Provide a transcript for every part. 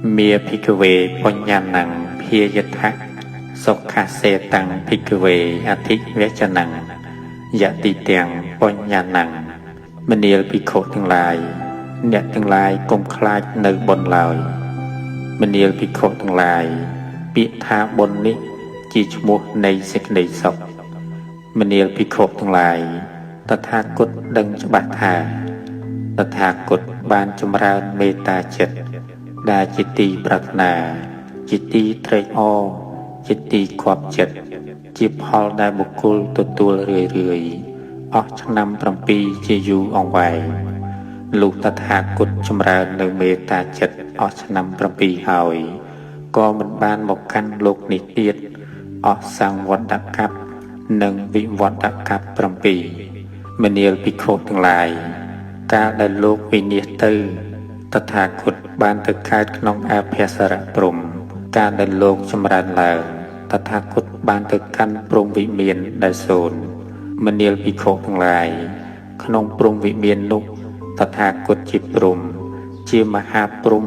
មាភិក្ខវេបញ្ញណੰភាយថៈសុខសេតੰភិក្ខវេអធិវចនੰយតិទាំងបញ្ញណੰមនាលភិក្ខុទាំងឡាយអ្នកទាំងឡាយកុំខ្លាចនៅបុណ្យឡើយមនាលភិក្ខុទាំងឡាយពាក្យថាបុណ្យនេះជាឈ្មោះនៃសេចក្តីសុខមនាលភិក្ខុទាំងឡាយតថាគតដឹងច្បាស់ថាតថាគតបានចម្រើនមេត្តាចិត្តដែលជាទីប្រាថ្នាជាទីត្រេកអរជាទីគប់ចិត្តជាផលដែលបុគ្គលទទួលរឿយៗអស់ឆ្នាំ7ជាយូរអង្វែងលុះតថាគតចម្រើននៅមេត្តាចិត្តអស់ឆ្នាំ7ហើយក៏មិនបានមកកាន់លោកនេះទៀតអស់សង្វត្តកັບនិងវិវត្តកັບ7មនាលភិក្ខុទាំងឡាយកាលដែលលោកវិនិច្ឆ័យទៅតថាគតបានទៅកើតក្នុងអភសរព្រំកាលដែលលោកចម្រើនឡើងតថាគតបានទៅកាន់ព្រំវិមានដែលសូន្យមនាលភិក្ខុទាំងឡាយក្នុងព្រំវិមាននោះតថាគតជាព្រំជាមហាព្រំ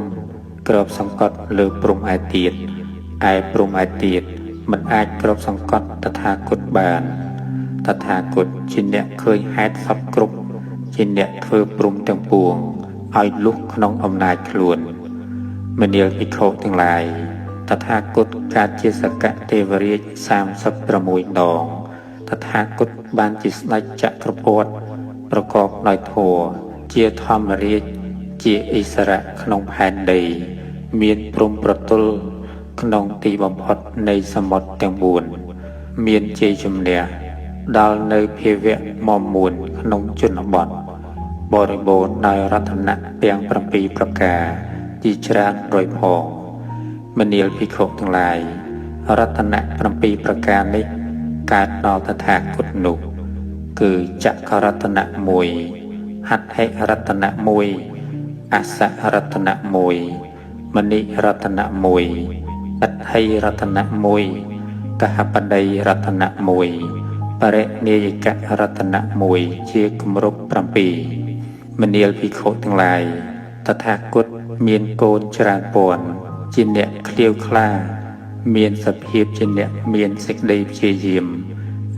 ក្របសង្កត់លើព្រំឯទៀតឯព្រំឯទៀតមិនអាចក្របសង្កត់តថាគតបានតថាគតជាអ្នកឃើញហេតុសពគ្រប់ជាអ្នកធ្វើព្រំទាំងពួងឲ្យលុះក្នុងអំណាចខ្លួនមនាលភិក្ខុទាំងឡាយតថាគតកើតជាសកទេវរាជ36ដងតថាគតបានជាស្ដេចចក្រពត្តិប្រកបដោយធម៌ជាធម្មរាជជាអិសរៈក្នុងផែនដីមានព្រំប្រទល់ក្នុងទីបំផុតនៃសមុទ្រទាំង4មានជ័យជំនះដល់នៅភាវៈមមួនក្នុងជនបទបរិបូរណ៍ដោយរតនៈទាំង7ប្រការជាច្រើនរយផងមនាលភិក្ខុទាំងឡាយរតនៈ7ប្រការនេះកើតដល់តថាគតនោះគឺចក្ររតនៈ1ហត្ថិរតនៈ1អសរតនៈ1មនិរតនៈ1អដ្ឋិរតនៈ1កហបតីរតនៈ1បរិនិយករតនៈ1ជាគម្រប់7មនាលភិក្ខុទាំងឡាយតថាគតមានកូនច្រើនពាន់ជាអ្នកឃ្លាវខ្លាមានសភាពជាអ្នកមានសេចក្តីព្យាយាម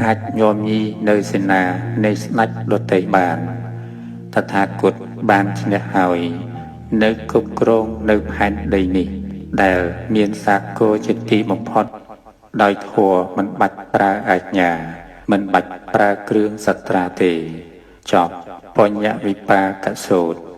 អាចញោមញីនៅសេនានៃស្ដេចដទៃបានតថាគតបានឈ្នះហើយនៅគ្រប់គ្រងនៅផែនដីនេះដែលមានសាគរជាទីបំផុតដោយធម៌មិនបាច់ប្រើអាជ្ញាមិនបាច់ប្រើគ្រឿងសត្រាទេចប់បញ្ញវិបាកសូត្រ។